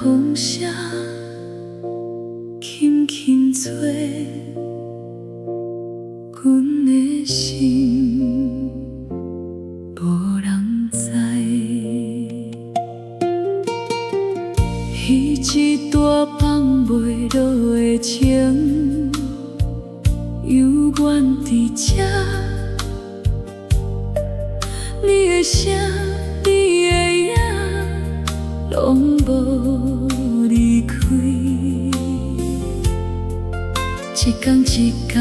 風聲輕輕吹，阮的心無人知。彼一段放袂落的情，猶原佇這。你的聲，你的影，攏無離開。一工一工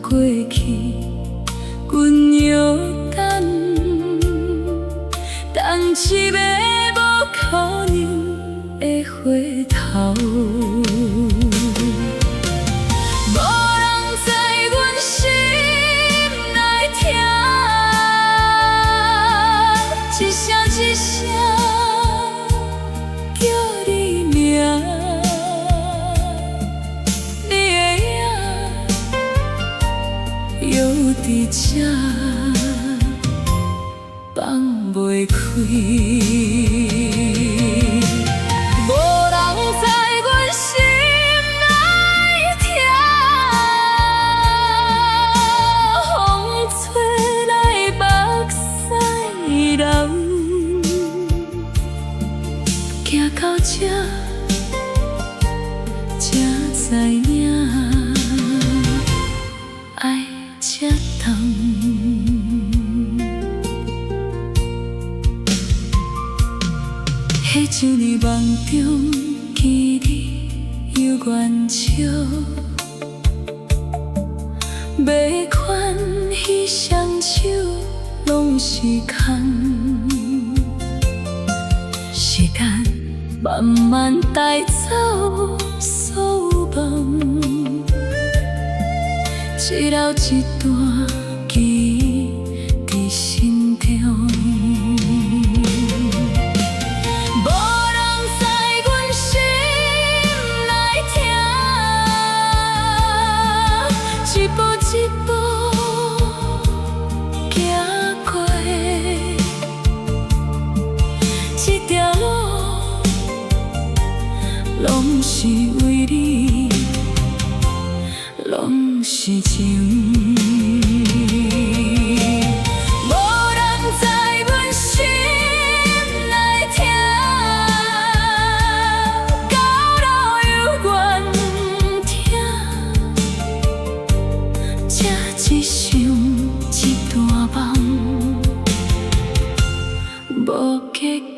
過去，阮又等，等一个無可能的回頭。無人知阮心內疼，一聲一聲叫你名，你的影猶佇這，放袂開。無人知阮心內疼，風吹來目屎流，行到這才知影，愛這重。彼一暝夢中見你猶原笑，欲牽彼雙手攏是空。時間慢慢帶走所有夢，只留一段記憶佇心中。無人知阮心內疼，一步一步行過，這條路攏是為你，攏是情。無人知阮心內疼，到老猶原疼，這一生一段夢，無結局。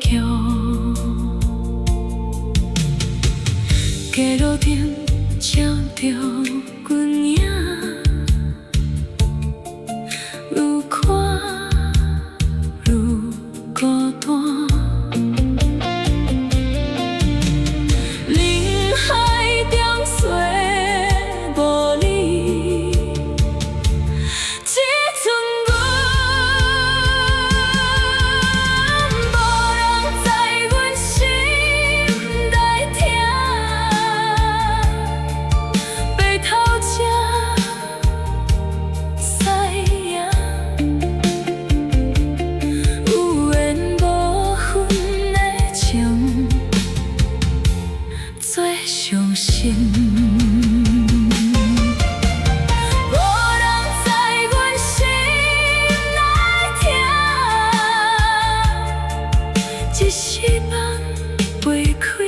街路燈照著阮影，愈看愈孤單。人海中找無你，只剩阮。無人知阮心內疼，白頭才知影，有緣無份的情，做傷心。無人知阮心內疼，一世放袂開。